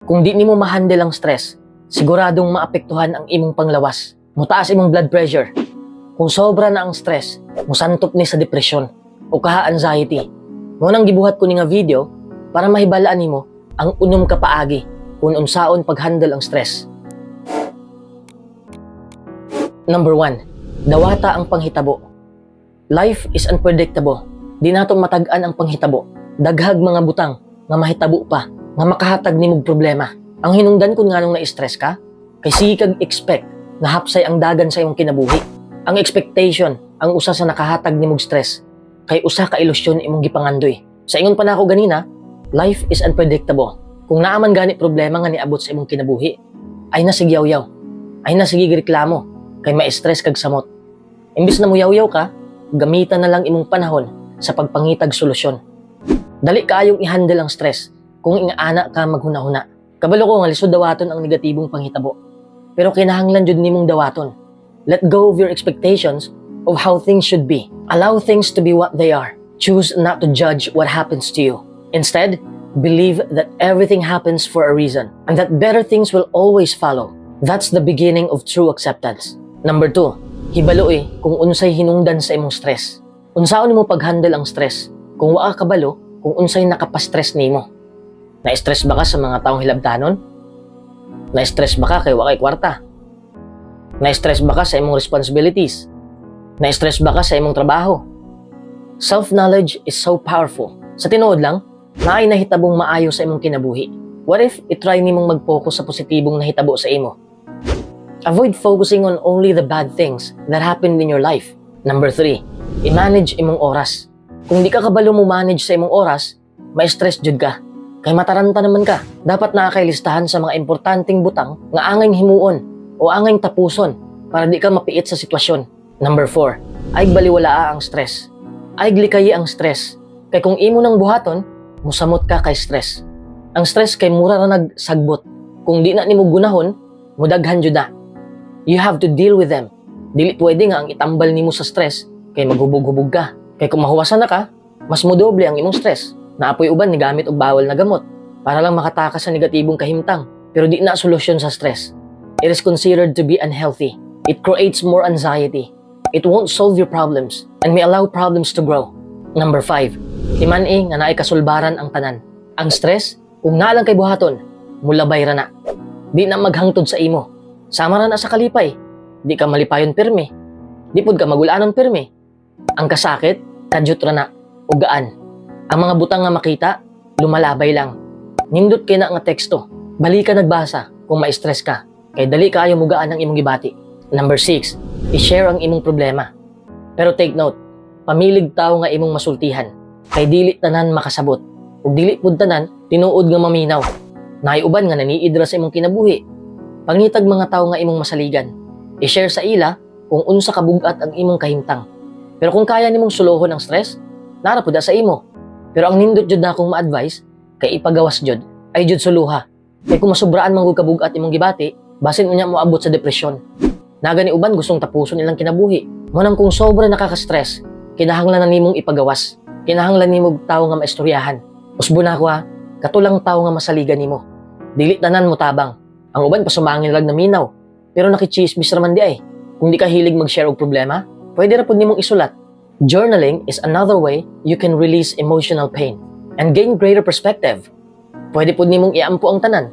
Kung di nimo ma-handle ang stress, siguradong maapektuhan ang imong panglawas. Mutaas imong blood pressure. Kung sobra na ang stress, musantop ni sa depresyon o kaha anxiety. Mao nang gibuhat ko ni nga video para mahibalaan nimo ang unom ka paagi kung unsaon pag-handle ang stress. Number 1, dawata ang panghitabo. Life is unpredictable. Di nato matag-an ang panghitabo. Daghag mga butang nga mahitabo pa nga makahatag nimog problema. Ang hinungdan kung nganong na-stress ka, kay sige kag expect nga hapsay ang dagan sa imong kinabuhi. Ang expectation ang usa sa nakahatag nimog stress, kay usa ka ilusyon imong gipangandoy. Sa ingon pa nako ganina, life is unpredictable. Kung naa man gani problema nga niabot sa imong kinabuhi, ay na sige yaw-yaw. Ay na sige reklamo kay ma-stress kag samot. Imbis na muyaw-yaw ka, gamitan na lang imong panahon sa pagpangitag solusyon. Dali kaayong i-handle ang stress kung ingana ka maghuna-huna. Kabalo ko nga lisod dawaton ang negatibong panghitabo. Pero kinahanglan jud nimong dawaton. Let go of your expectations of how things should be. Allow things to be what they are. Choose not to judge what happens to you. Instead, believe that everything happens for a reason and that better things will always follow. That's the beginning of true acceptance. Number 2, hibaloi kung unsay hinungdan sa imong stress. Unsaon nimo pag-handle ang stress kung wa ka kabalo kung unsay nakapastress nimo? Na-stress ba ka sa mga taong hilabtanon? Na-stress ba ka kay wa kay kwarta? Na-stress ba ka sa imong responsibilities? Na-stress ba ka sa imong trabaho? Self-knowledge is so powerful. Sa tinuod lang, naay nahitabong maayo sa imong kinabuhi. What if i-try nimong mag-focus sa positibong nahitabo sa imo? Avoid focusing on only the bad things that happened in your life. Number 3, i-manage imong oras. Kung di ka kabalo mo manage sa imong oras, ma-stress jud ka. Kay mataranta naman ka. Dapat naa kay listahan sa mga importanteng butang nga angayng himuon o angayng tapuson para di ka mapiit sa sitwasyon. Number 4, ay baliwalaa ang stress. Ay likayi ang stress. Kay kung imo nang buhaton, musamot ka kay stress. Ang stress kay mura ra nagsagbot. Kung di na nimo gunahon, mudaghan jud na. You have to deal with them. Dili pwede nga ang itambal nimo sa stress kay maghubog-hubog ka. Kay kung mahuwasan na ka, mas modoble ang imong stress. Naa poy uban ni gamit og bawal na gamot para lang makatakas sa negatibong kahimtang. Pero di na solusyon sa stress. It is considered to be unhealthy. It creates more anxiety. It won't solve your problems and may allow problems to grow. Number 5, timan-i nga naay kasulbaran ang tanan. Ang stress, kung naa lang kay buhaton, mulabay ra na. Di na maghangtod sa imo. Sama ra na sa kalipay. Di ka malipayon pirmi. Di pud ka magulanon pirmi. Ang kasakit, kadyot ra na, ug gaan. Ang mga butang nga makita, lumalabay lang. Nindot kay na nga teksto. Balika nagbasa kung ma-stress ka. Kay dali kaayo mugaan ang imong gibati. Number 6, i-share ang imong problema. Pero take note, pamilig tao nga imong masultihan. Kay dili tanan makasabot. Ug dili pud tanan tinuod nga maminaw. Naay uban nga naniid ra sa imong kinabuhi. Pangitag mga tao nga imong masaligan. I-share sa ila kung unsa kabugat ang imong kahimtang. Pero kung kaya nimong sulohon ang stress, naa ra pud sa imo. Pero ang nindot jud na akong ma-advise kay ipagawas jud, ay jud suluha. Kay kung masubraan man gud kabugat imong gibati, basin unya mo abot sa depresyon. Naa gani uban gustong tapuson ilang kinabuhi. Mao nang kung sobra nakaka-stress, kinahanglan na nimong ipagawas. Kinahanglan nimog tawo nga maistoryahan. Usbo na ako ha, katulang tawo nga masaligan nimo. Dili tanan mo tabang. Ang uban pasumangin lang naminaw. Pero nakichismis raman di ay. Kung di ka hilig mag-share og problema, pwede ra pud nimong isulat. Journaling is another way you can release emotional pain and gain greater perspective. Pwede pud nimong iampo ang tanan.